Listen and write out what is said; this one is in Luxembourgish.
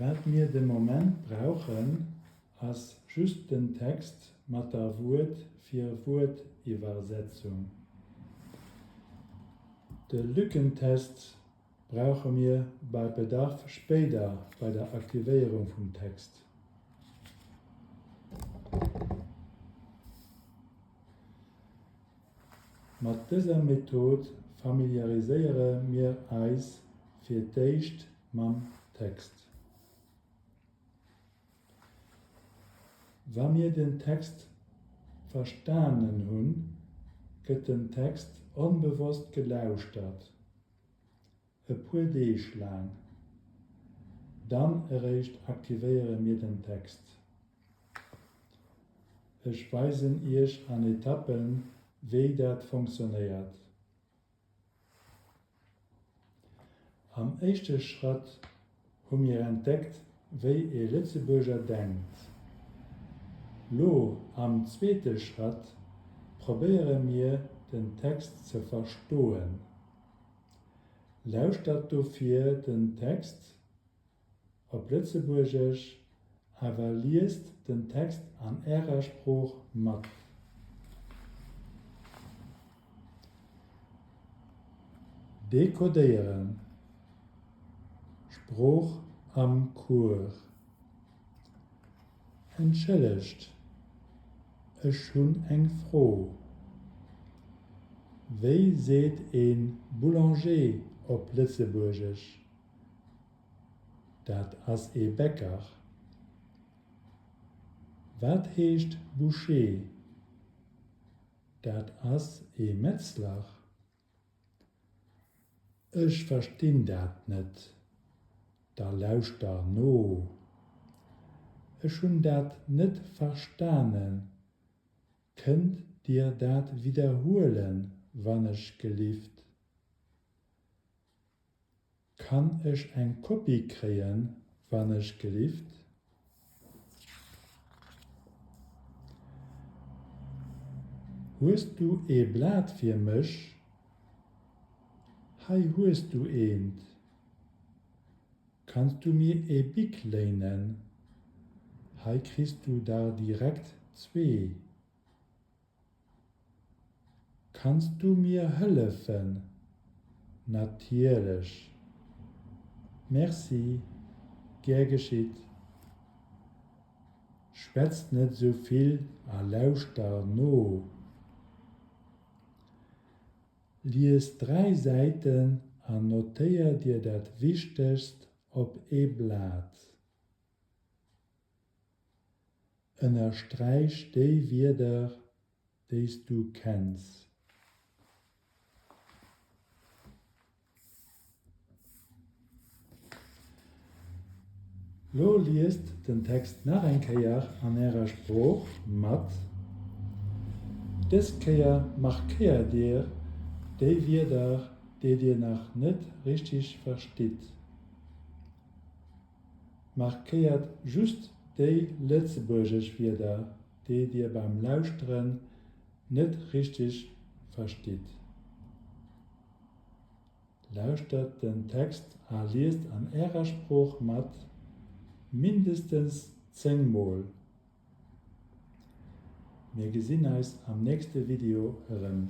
Wat mir de Moment brauchen, ass just den Text mat der Wuert-fir-Wuert-Iwwersetzung. De Lückentest brauche mir bei Bedarf spéider bei der Aktivéierung vum Text. Mat dëser Method familiariséiere mir eis fir d'éischt mam Text. Wa mir den Text verstanen hunn, gëtt den Text onbewosst gelauschtert, e puer Deeg laang. Dann eréischt aktivéiere mir den Text. Ech weisen Iech an Etappen, wéi dat funktionéiert. Am éischte Schratt hu mir entdeckt, wéi ee Lëtzebuerger denkt. Lo am zweete Schratt probéiere mir den Text ze verstoen. Lauschtert dofir den Text op Lëtzebuergesch, awer liest den Text an Ärer Sprooch mat. Dekodéieren, Sprooch am Cours. Entschëllegt, ech hunn eng Fro. Wéi seet een Boulanger op Lëtzebuergesch? Dat ass ee Bäcker. Wat heescht Boucher? Dat ass ee Metzler. Ech verstinn dat net. Da lauschter no. Ech hunn dat net verstanen. Kënnt Dir dat widderhuelen, wann ech gelift? Kann ech eng Kopie kréien, wann ech gelift? Hues du ee Blat fir mech? Hei hues du eent. Kanns du mir ee Bic léinen? Hei kriss du der direkt zwee. Kanns du mir hëllefen? Natierlech. Merci. Gär geschitt. Schwätz net sou vill a lauschter no. Lies 3 Säiten an notéier dir dat Wichtegst op ee Blat. Ënnersträich déi Wierder, déi s du kenns. Lo liest den Text nach eng Kéier an Ärer Sprooch mat. Dës Kéier markéiert Dir déi Wierder, déi Dir nach net richteg verstitt. Markéiert just déi lëtzebuergesch Wierder, déi Dir beim Lauschteren net richteg verstitt. Lauschtert den Text a liest an Ärer Sprooch mat, mindestens 10 Mol. Mir gesinn eis am nächste Video erëm.